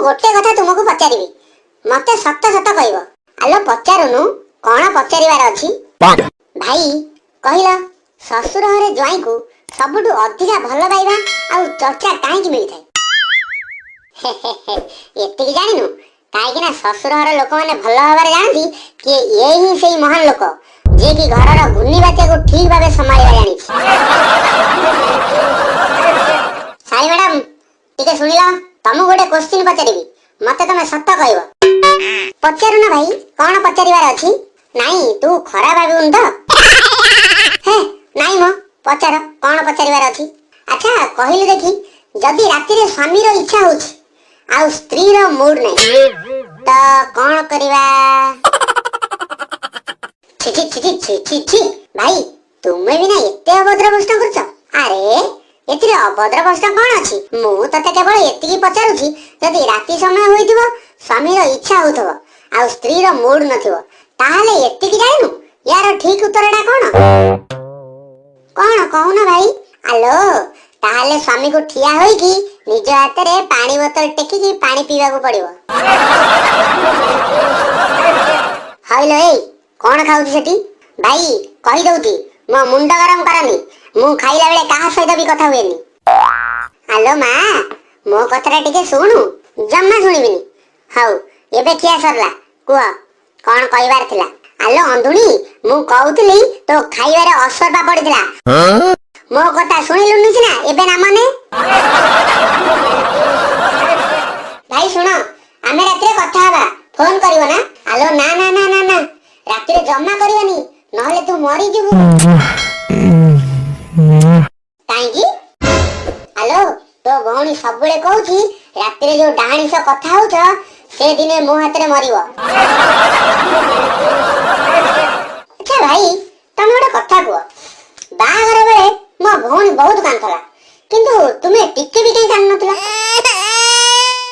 ଗୋଟେ କଥା ତୁମକୁ ପଚାରିବି, ମତେ ସତ ସତ କହିବ। ଆଲୋ, ପଚାରୁନୁ, କଣ ପଚାରିବାର ଅଛି? ଭାଇ, କହିଲ, ଶ୍ୱଶୁର ଘରେ ଜ୍ୱାଇଁକୁ ସବୁଠୁ ଅଧିକା ଭଲ ପାଇବା ଆଉ ଚର୍ଚ୍ଚା କାହିଁକି ମିଳିଥାଏ? ଏତିକି ଜାଣିନୁ? କାହିଁକି ନା ଶ୍ୱଶୁର ଘର ଲୋକମାନେ ଭଲ ଭାବରେ ଜାଣନ୍ତି କି ଏ ହିଁ ସେଇ ମହାନ ଲୋକ, ଯିଏକି ଘରର ଘୂର୍ଣ୍ଣି ବାତ୍ୟାକୁ ଠିକ ଭାବେ ସମ୍ଭାଳିବା ଜାଣିଛି। ଶାଳୀ ମ୍ୟାଡାମ, ଟିକେ ଶୁଣିଲ, ତମକୁ ଗୋଟେ କୋଶ୍ଚିନ୍ ପଚାରିବି, ମତେ ତମେ ସତ କହିବ। ପଚାରୁନ ଭାଇ, କଣ ପଚାରିବାର ଅଛି? ନାଇଁ, ତୁ ଖରାପ ଭାବିବୁନି ତ? ହେ ନାଇଁ ମ, ପଚାର, କଣ ପଚାରିବାର ଅଛି? ଆଚ୍ଛା, କହିଲୁ ଦେଖି, ଯଦି ରାତିରେ ସ୍ୱାମୀର ଇଚ୍ଛା ହଉଛି ଆଉ ସ୍ତ୍ରୀର ମୁଡ୍ ନାହିଁ, ତ କଣ କରିବା? ଛି ଛି ଛି ଛି ଛି ଛି ଛି! ଭାଇ, ତୁମେ ବି ନା ଏତେ ଅଭଦ୍ର ପ୍ରଶ୍ନ କରୁଛ। ଆରେ, ଏଥିରେ ଅଭଦ୍ର ପ୍ରଶ୍ନ କଣ ଅଛି? ମୁଁ ତତେ କେବଳ ଏତିକି ପଚାରୁଛି, ଯଦି ରାତି ସମୟ ହୋଇଥିବ, ସ୍ୱାମୀର ଇଚ୍ଛା ହଉଥିବ ଆଉ ସ୍ତ୍ରୀର ମୁଡ୍ ନଥିବ, ତାହେଲେ ଏତିକି ଜାଣିନୁ ୟାର ଠିକ ଉତ୍ତରଟା କଣ? କଣ କହୁନ ଭାଇ? ଆଲୋ, ତାହେଲେ ସ୍ୱାମୀକୁ ଠିଆ ହୋଇକି ନିଜ ହାତରେ ପାଣି ବୋତଲ ଟେକିକି ପାଣି ପିଇବାକୁ ପଡିବ। ହଇଲୋ, ଏଇ, କଣ ଖାଉଛୁ ସେଠି? ଭାଇ, କହିଦଉଛି, ମୋ ମୁଣ୍ଡ ଗରମ କରନି। ମୁଁ ଖାଇଲା ବେଳେ କାହା ସହିତ ବି କଥା ହୁଏନି। ଆଲୋ ମା, ମୋ କଥାଟା ଟିକେ ଶୁଣୁ। ଜମା ଶୁଣିବିନି। ହଉ, ଏବେ ଖିଆ ସରିଲା, କୁହ କଣ କହିବାର ଥିଲା? ଆଲୋ ଅନ୍ଧୁଣୀ, ମୁଁ କହୁଥିଲି ତୋ ଖାଇବାରେ ଅସରପା ପଡିଥିଲା। ମୋ କଥା ଶୁଣିଲୁନି ସିନା, ଏବେ ନାମ ନେ। ଭାଇ ଶୁଣ, ଆମେ ରାତିରେ କଥା ହବା, ଫୋନ କରିବ ନା? ଆଲୋ ନା ନା ନା ନା ନା, ରାତିରେ ଜମା କରିବନି, ନହେଲେ ତୁ ମରିଯିବୁ। କାହିଁକି? ଆଲୋ, ତୋ ଭଉଣୀ ସବୁବେଳେ କହୁଛି, ରାତିରେ ଯୋଉ ଡାହାଣୀ ସହ କଥା ହଉଛ, ସେ ଦିନେ ମୋ ହାତରେ ମରିବ। ଆଚ୍ଛା ଭାଇ, ତମେ ଗୋଟେ କଥା କୁହ, ବାହାଘର ବେଳେ ମୋ ଭଉଣୀ ବହୁତ କାନ୍ଦୁଥିଲା, କିନ୍ତୁ ତୁମେ ଟିକେ ବି କାହିଁ କାନ୍ଦୁନଥିଲ?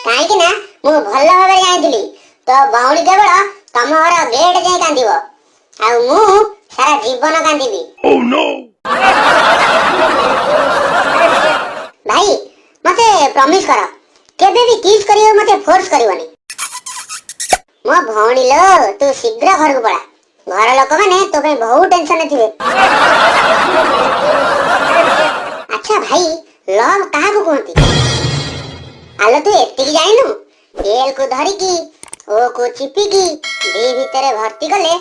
କାହିଁକି ନା ମୁଁ ଭଲ ଭାବରେ ଜାଣିଥିଲି, ତୋ ଭଉଣୀ କେବଳ ତମ ଘର ଗେଟ୍ ଯାଇ କାନ୍ଦିବ ଆଉ ମୁଁ ସାରା ଜୀବନ କାନ୍ଦିବି। Oh no! ଭାଇ, ମତେ ପ୍ରମିସ କର, କେବେ ବି କିସ୍ କରିବାକୁ ମତେ ଫୋର୍ସ କରିବନି। ମୋ ଭଉଣୀ ଲୋ, ତୁ ଶୀଘ୍ର ଘରକୁ ପଳା, ଘର ଲୋକମାନେ ତୋ ପାଇଁ ବହୁତ ଟେନସନରେ ଥିବେ। ଆଚ୍ଛା ଭାଇ, ଲଭ୍ କାହାକୁ କୁହନ୍ତି? ଆଲୋ, ତୁ ଏତିକି ଜାଣିନୁ? ଏଲ୍ କୁ ଧରିକି, ଓ କୁ ଚିପିକି, ଭି ଭିତରେ ଭର୍ତ୍ତି କଲେ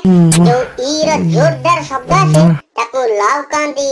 ଯୋଉ ଇ ର ଜୋରଦାର ଶବ୍ଦ ଆସେ, ତାକୁ ଲଭ୍ କହନ୍ତି।